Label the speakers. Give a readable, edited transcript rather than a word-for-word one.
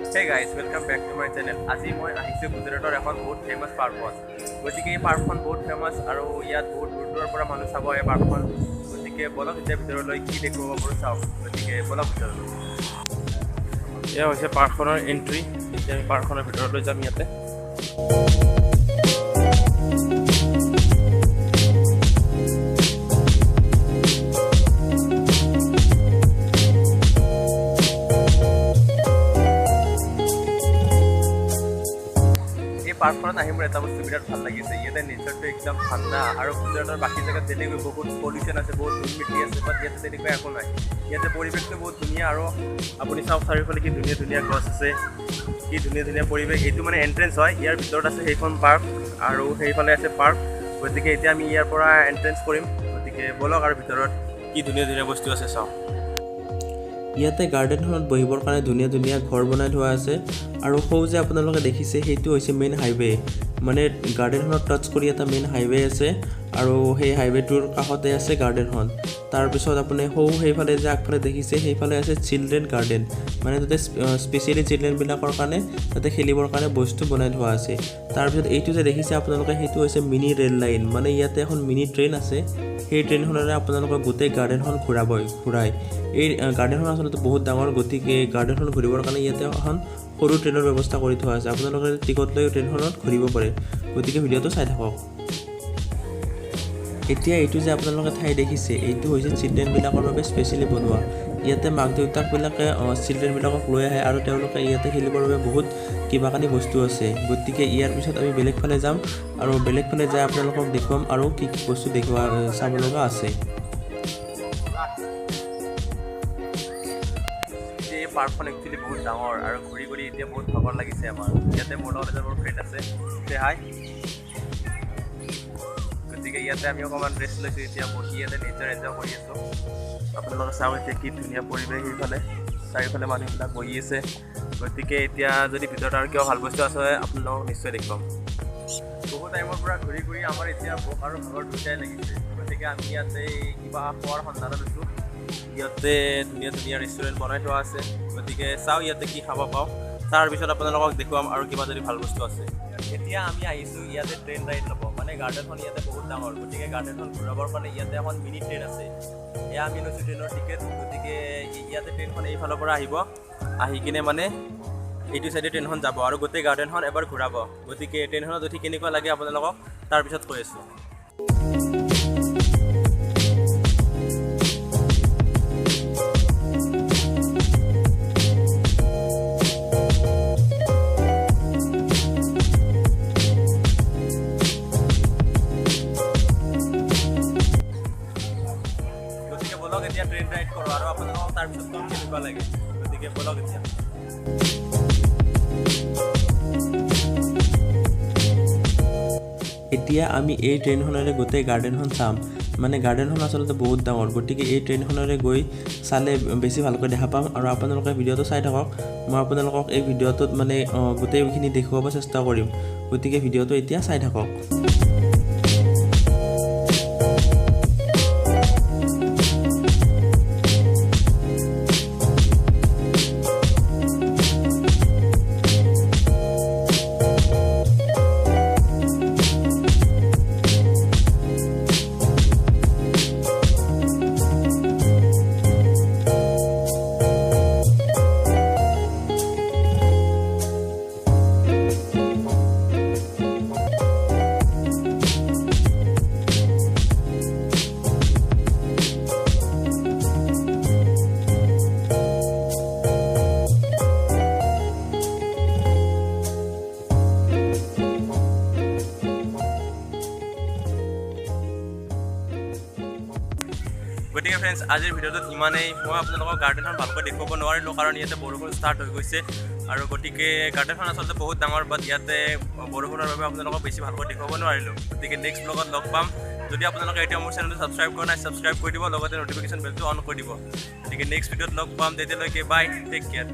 Speaker 1: Hey guys, welcome back to my channel. আজি মই আহিছোঁ গুজৰাটৰ এখন বহুত ফেমাছ পাৰ্কত। গতিকে এই পাৰ্কখন বহুত ফেমাছ আৰু ইয়াত বহুত দূৰ দূৰৰ পৰা মানুহ চাব এই পাৰ্কখন। গতিকে বলক এতিয়া ভিতৰলৈ কি দেখুৱাব পাৰোঁ চাওঁ। গতিকে বলক ভিতৰলৈ। এয়া হৈছে পাৰ্কখনৰ এণ্ট্ৰি। এতিয়া আমি পাৰ্কখনৰ ভিতৰলৈ যাম। ইয়াতে পাৰ্কখনত আহি মোৰ এটা বস্তু বিৰাট ভাল লাগিছে, ইয়াতে নেচাৰটো একদম ঠাণ্ডা আৰু গুজৰাটৰ বাকী জেগাত তেনেকৈ বহুত পলিউশ্যন আছে, বহুত ধূল মিটি আছে, বাট ইয়াতে তেনেকুৱা একো নাই। ইয়াতে পৰিৱেশটো বহুত ধুনীয়া আৰু আপুনি চাওক চাৰিওফালে কি ধুনীয়া ধুনীয়া গছ আছে, কি ধুনীয়া ধুনীয়া পৰিৱেশ। এইটো মানে এণ্ট্ৰেঞ্চ হয়, ইয়াৰ ভিতৰত আছে সেইখন পাৰ্ক আৰু সেইফালে আছে পাৰ্ক। গতিকে এতিয়া আমি ইয়াৰ পৰা এণ্ট্ৰেঞ্চ কৰিম। গতিকে ব'লক আৰু ভিতৰত কি ধুনীয়া ধুনীয়া বস্তু আছে চাওঁ।
Speaker 2: ইয়াতে গাৰ্ডেনখনত বহিবৰ কাৰণে ধুনীয়া ধুনীয়া ঘৰ বনাই থোৱা আছে আৰু সৌ যে আপোনালোকে দেখিছে সেইটো হৈছে মেইন হাইৱে। মানে গাৰ্ডেনখনত টাচ কৰি এটা মেইন হাইৱে আছে আৰু সেই হাইৱেটোৰ কাষতে আছে গাৰ্ডেনখন। তাৰপিছত আপুনি সৌ সেইফালে যে আগফালে দেখিছে সেইফালে আছে চিলড্ৰেন গাৰ্ডেন, মানে তাতে স্পেচিয়েলি চিলড্ৰেনবিলাকৰ কাৰণে তাতে খেলিবৰ কাৰণে বস্তু বনাই থোৱা আছে। তাৰপিছত এইটো যে দেখিছে আপোনালোকে সেইটো হৈছে মিনি ৰেল লাইন, মানে ইয়াতে এখন মিনি ট্ৰেইন আছে। সেই ট্ৰেইনখনেৰে আপোনালোকে গোটেই গাৰ্ডেনখন ঘূৰাই। এই গাৰ্ডেনখন আচলতে বহুত ডাঙৰ, গতিকে গাৰ্ডেনখন ঘূৰিবৰ কাৰণে ইয়াতে এখন সৰু ট্ৰেইনৰ ব্যৱস্থা কৰি থোৱা আছে। আপোনালোকে টিকট লৈ ট্ৰেইনখনত ঘূৰিব পাৰে। গতিকে ভিডিঅ'টো চাই থাকক। এতিয়া এইটো যে আপোনালোকে ঠাই দেখিছে এইটো হৈছে চিলড্ৰেনবিলাকৰ বাবে স্পেচিয়েলি বনোৱা। ইয়াতে মাক দেউতাকবিলাকে চিলড্ৰেনবিলাকক লৈ আহে আৰু তেওঁলোকে ইয়াতে খেলিবৰ বাবে বহুত কিবা কানি বস্তু আছে। গতিকে ইয়াৰ পিছত আমি বেলেগ ফালে যাম আৰু বেলেগ ফালে যাই আপোনালোকক দেখুৱাম আৰু কি কি বস্তু দেখুওৱা চাব লগা আছে।
Speaker 1: এই পাৰ্কখন একচুৱেলি বহুত ডাঙৰ আৰু ঘূৰি ঘূৰি এতিয়া বহুত ভাগৰ লাগিছে আমাৰ। ইয়াতে মোৰ লগত এজন মোৰ ফ্ৰেণ্ড আছে, হাই। গতিকে ইয়াতে আমি অকণমান ৰেষ্ট লৈছোঁ, এতিয়া বহি ইয়াতে নেচাৰ এনজয় কৰি আছোঁ। আপোনালোকে চাওক এতিয়া কি ধুনীয়া পৰিৱেশ, সেইফালে চাৰিওফালে মানুহবিলাক বহি আছে। গতিকে এতিয়া যদি ভিতৰত আৰু কিবা ভাল বস্তু আছে আপোনালোকক নিশ্চয় দেখুৱাম। বহু টাইমৰ পৰা ঘূৰি ঘূৰি আমাৰ এতিয়া ভোক আৰু ভাগৰ দুয়োটাই লাগিছে। গতিকে আমি ইয়াতে কিবা খোৱাৰ সন্ধানত আছোঁ। ইয়াতে ধুনীয়া ধুনীয়া ৰেষ্টুৰেণ্ট বনাই থোৱা আছে। গতিকে চাওঁ ইয়াতে কি খাব পাওঁ, তাৰপিছত আপোনালোকক দেখুৱাম আৰু কিবা যদি ভাল বস্তু আছে। এতিয়া আমি আহিছোঁ ইয়াতে ট্ৰেইন ৰাইড ল'ব, মানে গাৰ্ডেনখন ইয়াতে বহুত ডাঙৰ, গতিকে গাৰ্ডেনখন ঘূৰাবৰ কাৰণে ইয়াতে এখন মিনি ট্ৰেইন আছে। এয়া আমি লৈছোঁ ট্ৰেইনৰ টিকেট। গতিকে ইয়াতে ট্ৰেইনখন এইফালৰ পৰা আহিব, আহি কিনে মানে এইটো চাইডে ট্ৰেইনখন যাব আৰু গোটেই গাৰ্ডেনখন এবাৰ ঘূৰাব। গতিকে ট্ৰেইনখনত উঠি কেনেকুৱা লাগে আপোনালোকক তাৰপিছত কৈ আছোঁ। গতিকে বলক এতিয়া ট্ৰেইন ৰাইড কৰোঁ আৰু আপোনালোকক তাৰপিছত কম কেনেকুৱা লাগে। গতিকে বলক এতিয়া।
Speaker 2: এতিয়া আমি এই ট্ৰেইনখনেৰে গোটেই গাৰ্ডেনখন চাম। মানে গাৰ্ডেনখন আচলতে বহুত ডাঙৰ, গতিকে এই ট্ৰেইনখনেৰে গৈ চালে বেছি ভালকৈ দেখা পাম। আৰু আপোনালোকে ভিডিঅ'টো চাই থাকক, মই আপোনালোকক এই ভিডিঅ'টোত মানে গোটেইখিনি দেখুৱাব চেষ্টা কৰিম। গতিকে ভিডিঅ'টো এতিয়া চাই থাকক।
Speaker 1: গতিকে ফ্ৰেণ্ডছ, আজিৰ ভিডিঅ'টোত ইমানেই। মই আপোনালোকক গাৰ্ডেনখন ভালকৈ দেখুৱাব নোৱাৰিলোঁ কাৰণ ইয়াতে বৰষুণ ষ্টাৰ্ট হৈ গৈছে আৰু গতিকে গাৰ্ডেনখন আচলতে বহুত ডাঙৰ, বাট ইয়াতে বৰষুণৰ বাবে আপোনালোকক বেছি ভালকৈ দেখুৱাব নোৱাৰিলোঁ। গতিকে নেক্সট ব্লগত লগ পাম। যদি আপোনালোকে এতিয়া মোৰ চেনেলটো ছাবস্ক্ৰাইব কৰা নাই, ছাবস্ক্ৰাইব কৰি দিব, লগতে ন'টিফিকেশ্যন বেলটো অন কৰি দিব। গতিকে নেক্সট ভিডিঅ'ত লগ পাম, তেতিয়ালৈকে বাই, টেক কেয়াৰ।